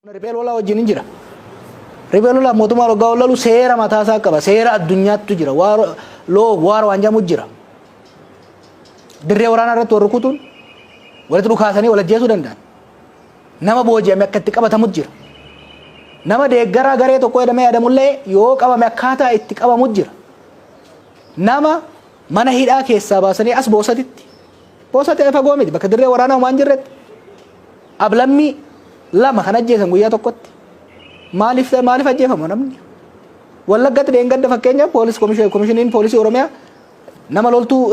Riphee lolaa wajjin hin jira. Riphee lolaa mootummaa waggaa ol lolu seera mataa isaa qaba. Seera addunyaattu jira. Law war waan jedhamu jira. Dirree waraanaa irratti wal rukutuun, walitti dhukaasanii wal ajjeesuu danda'an. Nama booji'ame akka itti qabatamu jira. Nama deeggaraa garee tokko jedhamee yaadamullee yoo qabame akkaataa itti qabamu jira. Nama mana hidhaa keessaa baasanii as Boosatitti. Boosatti fagoo miti, bakka dirree waraanaa homaa hin jirretti. Ablammii lama kan ajjeesan guyyaa tokkotti. Maaliif ajjeefama namni? Wallaggatti dheengadda fakkeenyaaf poolis komishiniin poolisii Oromiyaa nama loltuu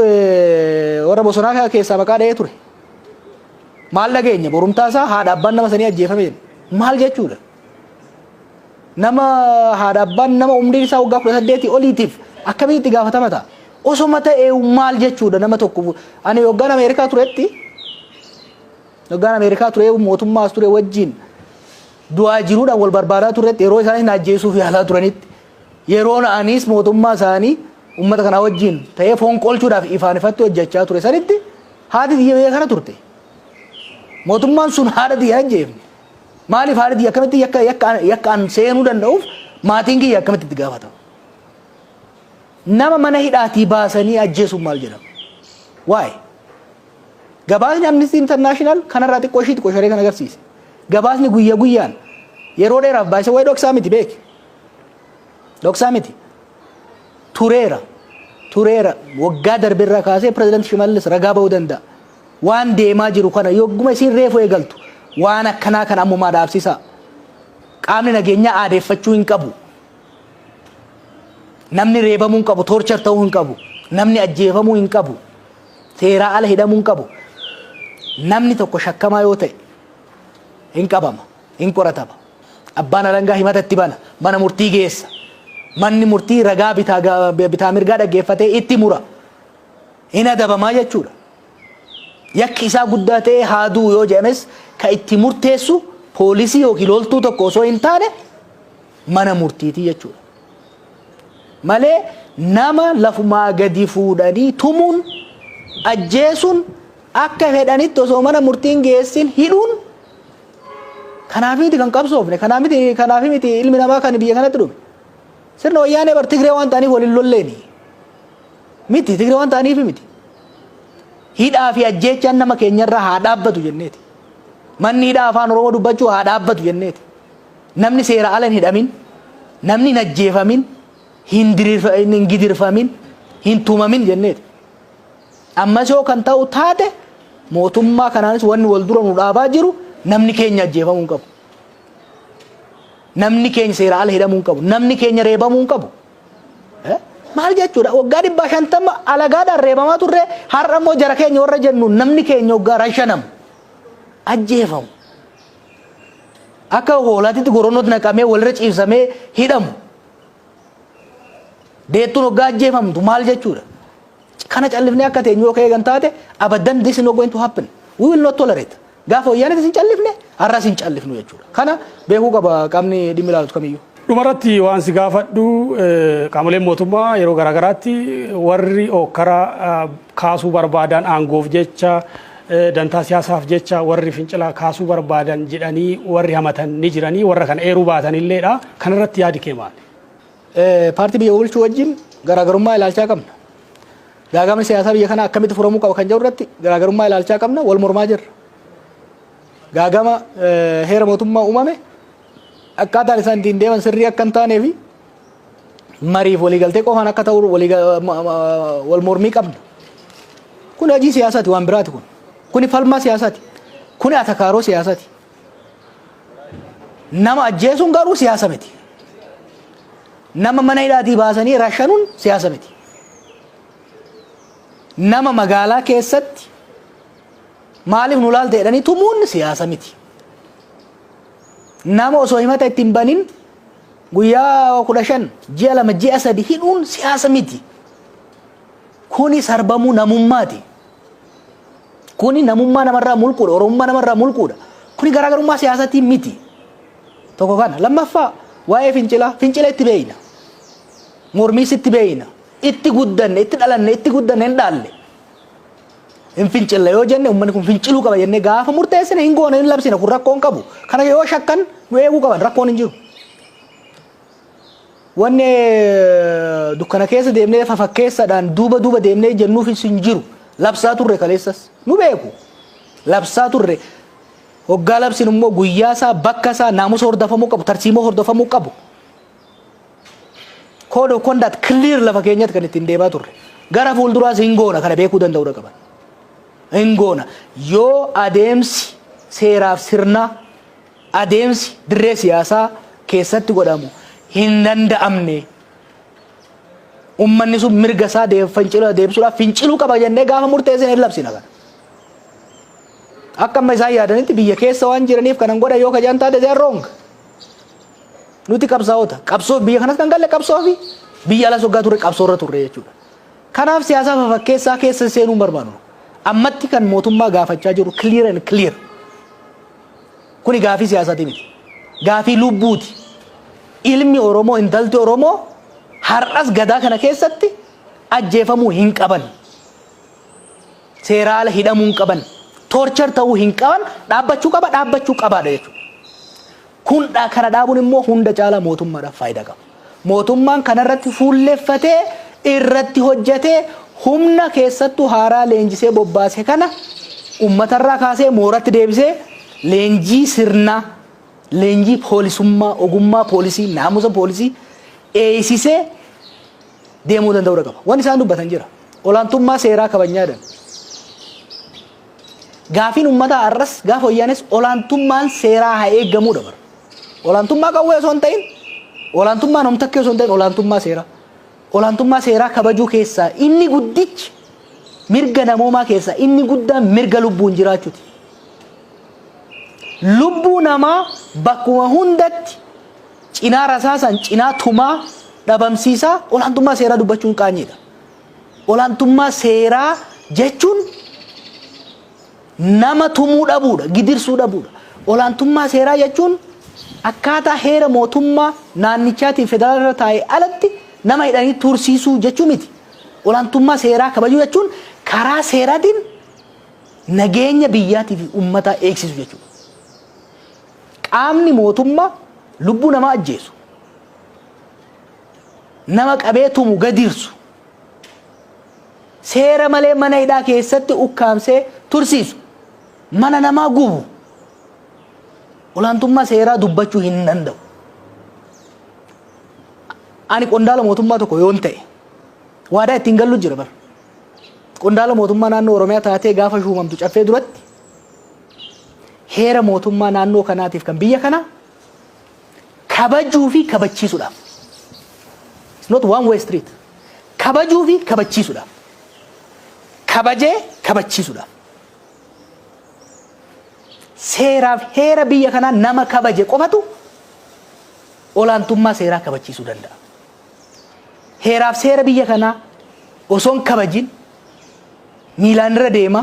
warra bosonaa keessaa maqaa dha'ee ture. Maal dhageenya? Borumtaa isaa haadha abbaan nama sanii ajjeefame jedhe. Maal jechuudha? Nama haadha abbaan nama umriin isaa waggaa 18 oliitiif akkamitti itti gaafatama ta'a? Osoma ta'ee maal jechuudha nama tokko? Ani waggaan Ameerikaa turetti, waggaan Ameerikaa ture, mootummaas ture wajjin du'aa jiruudhaan wal barbaadaa turretti, yeroo isaanis na ajjeesuuf yaalaa turanitti, yeroo anis mootummaa isaanii uummata kanaa wajjin ta'ee foon qolchuudhaaf ifaan ifatti hojjechaa ture sanitti, haati tiyya biyya kana turte. Mootummaan sun haadha tiyya ajjeefne. Maaliif haadha tiyya akkamitti yakka an seenuu danda'uuf maatiin kiyya akkamitti itti gaafatama? Nama mana hidhaatii baasanii ajjeesuun maal jedhama? Waa'ee. Gabaasni Amnesty International kanarraa xiqqoo ishii xiqqoo sharee kan agarsiise. Gabaasni guyya guyyaan yeroo dheeraaf baay'isee waa'ee dhoksaa miti, beeki. Dhoksaa miti. Tureera. Tureera. Waggaa darbirraa kaasee Pireezidant Shimallis ragaa ba'uu danda'a. Waan deemaa jiru kana yogguma isiin reefu eegaltu waan akkanaa kana ammumaa dhaabsisaa. Qaamni nageenyaa aadeeffachuu hin qabu. Namni reebamuu hin qabu, torture ta'uu hin qabu, namni ajjeefamuu hin qabu, seeraa ala hidhamuu hin qabu. Namni tokko shakkamaa yoo ta'e hin qabama, hin qoratama. Abbaan alangaa himata itti bana, mana murtii geessa. Manni murtii ragaa bitaa mirgaa dhaggeeffatee itti mura. Hin adabamaa jechuudha. Yakki isaa guddaa ta'ee haa du'u yoo jedhames, kan itti murteessu poolisii yookiin loltuu tokko osoo hin taane mana murtiitii jechuudha. Malee nama lafumaa gadi fuudhanii tumuun, ajjeesuun, akka fedhanitti osoo mana murtiin geessin hidhuun, kanaaf miti kan qabsoofne, kanaaf miti ilmi namaa kan biyya kanatti dhume. Sirna Wayyaanee bar Tigree waan ta'aniif waliin lolleeni. Miti, Tigree waan ta'aniif miti. Hidhaa fi ajjeechaan nama keenyarraa haa dhaabbatu jenneeti. Manni hidhaa afaan Oromoo dubbachuu haa dhaabbatu jenneeti. Namni seera ala hin hidhamin, namni hin ajjeefamin, hin gidirfamin, hin tumamin jenneeti. Ammas yoo kan ta'u taate, mootummaa kanaanis wanni wal dura nu dhaabaa jiru, namni keenya ajjeefamuu hin qabu. Namni keenya seera ala hidhamuu hin qabu. Namni keenya reebamuu hin qabu. Maal jechuudha? Waggaa 150 alagaadhaan reebamaa turre, har'a immoo jara keenya warra jennu namni keenya waggaa rashanamu, ajjeefamu. Akka hoolaatitti goronootti naqamee walirra ciibsamee hidhamu. Deettuun waggaa ajjeefamtu maal jechuudha? Kana callifnee akka teenyu yoo eegan taate, abadan, this is not going to happen. We will not tolerate. Gaafa Wayyaanitti hin callifne, har'as hin callifnu jechuudha. Kana beekuu qaba qaamni dhimmi ilaalutu kamiyyuu. Dhumarratti waan si gaafadhu, qaamoleen mootummaa yeroo garaagaraatti warri ookkara kaasuu barbaadan, aangoof jecha, dantaa siyaasaaf jecha warri fincila kaasuu barbaadan jedhanii warri hamatan ni jiranii, warra kana eeruu baatanilleedha. Kanarratti yaadi kee maali? Paartii biyya bulchuu wajjin garaagarummaa ilaalchaa qabna. Gaagamni siyaasaa biyya kanaa akkamitti furamuu qaba kan jedhu irratti garaagarummaa ilaalchaa qabna, wal mormaa jirra. Gaagama heera mootummaa uumame akkaataan isaan ittiin deeman sirrii akka hin taanee fi mariif waliigaltee qofaan akka ta'u wal mormii qabna. Kun hojii siyaasaati, waan biraati kun. Kuni falmaa siyaasaati. Kuni atakaaroo siyaasaati. Nama ajjeesuun garuu siyaasa miti. Nama mana hidhaatii baasanii rashanuun siyaasa miti. Nama magaalaa keessatti maaliif nu laalte jedhanii tumuun siyaasa miti. Nama osoo himata ittiin banin guyyaa 15, ji'a 2, ji'a 3 hidhuun siyaasa miti. Kuni sarbamuu namummaati. Kuni namummaa namarraa mulquudha. Oromummaa namarraa mulquudha. Kuni garaagarummaa siyaasatii miti. Tokko kana. Lammaffaa, waa'ee fincilaa. Fincila itti beeyna. Mormiis itti beeyna. Itti guddanne, itti dhalanne, itti guddanne, hin dhaalle. Hin fincilla yoo jenne, uummanni kun finciluu qaba jennee gaafa murteessine, hin goone, hin labsina. Kun rakkoon qabu. Kana yoo shakkan nu eeguu qaban, rakkoon hin jiru. Wanni dukkana keessa deemnee fafakkeessaadhaan duuba duuba deemnee jennuuf hin jiru. Labsaa turre kaleessas. Nu beeku. Labsaa turre. Hoggaa labsin immoo guyyaa isaa, bakka isaa, naamusa hordofamuu qabu, tarsiimoo hordofamuu qabu. Code of conduct clear lafa keenyatti kan ittiin deemaa turre. Gara fuulduraas hin goona, kana beekuu danda'uu qaban. Hin goona. Yoo adeemsi seeraaf sirnaa, adeemsi dirree siyaasaa keessatti godhamu hin danda'amne, ummanni sun mirga isaa fincila deebisuudhaaf finciluu qaba jennee gaafa murteessine, hin labsina kana. Akka amma isaan yaadanitti biyya keessa waan jiraniif kanan godha yoo kajaan taate, they are wrong. Nuti qabsaa'ota. Qabsoo biyya kanas kan galle qabsoo fi biyya alas waggaa turre qabsoo irra turre jechuudha. Kanaaf siyaasa fafakkeessaa keessa seenuu hin barbaadu. Ammatti kan mootummaa gaafachaa jiru clear and clear. Kuni gaafii siyaasaati miti. Gaafii lubbuuti. Ilmi Oromoo, intalti Oromoo har'as gadaa kana keessatti ajjeefamuu hin qaban. Seeraala hidhamuu hin qaban. Torture ta'uu hin qaban. Dhaabbachuu qaba, dhaabbachuu qabaadha jechuudha. Kun kana dhaabuun immoo hunda caalaa mootummaadhaaf faayidaa qaba. Mootummaan kanarratti fuulleffatee irratti hojjetee, humna keessattuu haaraa leenjisee bobbaase kana uummatarraa kaasee mooratti deebisee, leenjii sirnaa, leenjii poolisummaa, ogummaa poolisii, naamusa poolisii eeysisee deemuu danda'uu qaba. Wanni isaan dubbatan jira. Olaantummaa seeraa kabajnyaadhaan. Gaafiin uummataa har'as gaafa wayyaanes olaantummaan seeraa haa eeggamuudha bara. Olaantummaa qawwee osoo hin ta'in, olaantummaa namtakkee osoo hin ta'in, olaantummaa seeraa. Olaantummaa seeraa kabajuu keessaa inni guddichi, mirga namoomaa keessaa inni guddaan mirga lubbuun jiraachuuti. Lubbuu namaa bakkuma hundatti cinaa rasaasan, cinaa tumaa dhabamsiisaa olaantummaa seeraa dubbachuun qaanyiidha. Olaantummaa seeraa jechuun nama tumuu dhabuudha, gidirsuu dhabuudha. Olaantummaa seeraa jechuun akkaataa heera mootummaa naannichaatiin federaala irra taa'e alatti nama hidhanii tursiisuu jechuu miti. Olaantummaa seeraa kabajuu jechuun karaa seeraatiin nageenya biyyaatii fi uummataa eegsisu jechuudha. Qaamni mootummaa lubbuu namaa ajjeesu, nama qabee tumu, gadirsu, seera malee mana hidhaa keessatti ukkaamsee tursiisu, mana namaa gubu, olaantummaa seeraa dubbachuu hin danda'u. Ani qondaala mootummaa tokko yoon ta'e, waadaa ittiin gallu jira bara. Qondaala mootummaa naannoo Oromiyaa taatee gaafa shuumamtu, caffee duratti heera mootummaa naannoo kanaatiif kan biyya kanaa kabajuu fi kabachiisuudhaaf. It's not one way street. Kabajuu fi kabachiisuudhaaf. Kabajee kabachiisuudhaaf. Seeraaf heera biyya kanaa nama kabaje qofatu olaantummaa seeraa kabachiisuu danda'a. Heeraaf seera biyya kanaa osoo hin kabajin miilaan irra deema,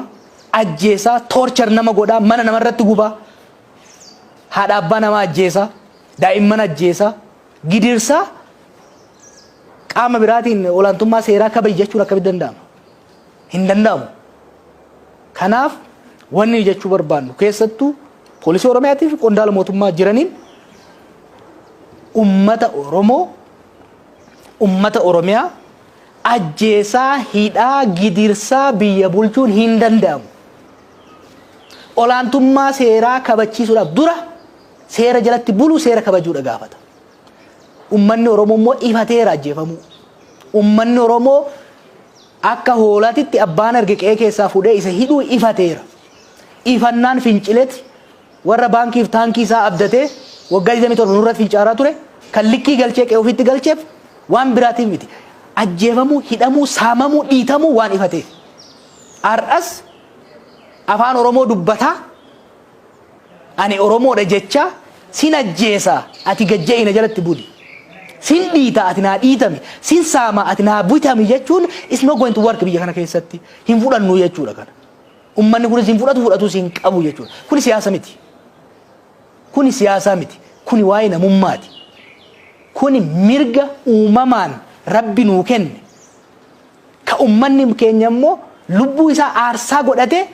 ajjeesaa, torture nama godhaa, mana namarratti gubaa, haadha abbaa namaa ajjeesaa, daa'imman ajjeesaa, gidirsaa, qaama biraatiin olaantummaa seeraa kabaji jechuun akkamitti danda'ama? Hin danda'amu. Kanaaf wanni jechuu barbaannu, keessattuu poolisii Oromiyaatii fi qondaala mootummaa jiraniin, ummata Oromoo, ummata Oromiyaa ajjeesaa, hidhaa, gidirsaa biyya bulchuun hin danda'amu. Olaantummaa seeraa kabachiisuudhaaf dura seera jalatti buluu, seera kabajuudha gaafata. Ummanni Oromoo immoo ifateera ajjeefamuu. Ummanni Oromoo akka hoolaatitti abbaan arge qe'ee keessaa fuudhee isa hidhuu ifateera. Ifannaan fincileeti warra baankiif taankii isaa abdatee waggaa 27 nurratti fincaaraa ture kan likkii galchee qe'ee ofiitti galcheef waan biraatiif miti. Ajjeefamuu, hidhamuu, saamamuu, dhiitamuu waan ifateef. Har'as afaan Oromoo dubbataa, ani Oromoodha jecha, sin ajjeesaa, ati gajja'ina jalatti buli. Sin dhiita, ati naa dhiitami. Sin saama, ati naa bitami jechuun is not going to work biyya kana keessatti. Hin fudhannu jechuudha kana. Ummanni kunis hin fudhatu, fudhatus hin qabu jechuudha. Kuni siyaasa miti. Kuni siyaasaa miti. Kuni waa'ee namummaati. Kuni mirga uumamaan Rabbi nuu kenne. Ka ummanni keenya immoo Lubbuu isaa aarsaa godhatee,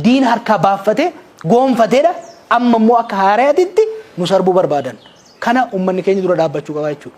diina harkaa baaffatee goonfateedha. Amma immoo akka haaraatitti nu sarbuu barbaadan. Kana uummanni keenya dura dhaabbachuu qaba jechuudha.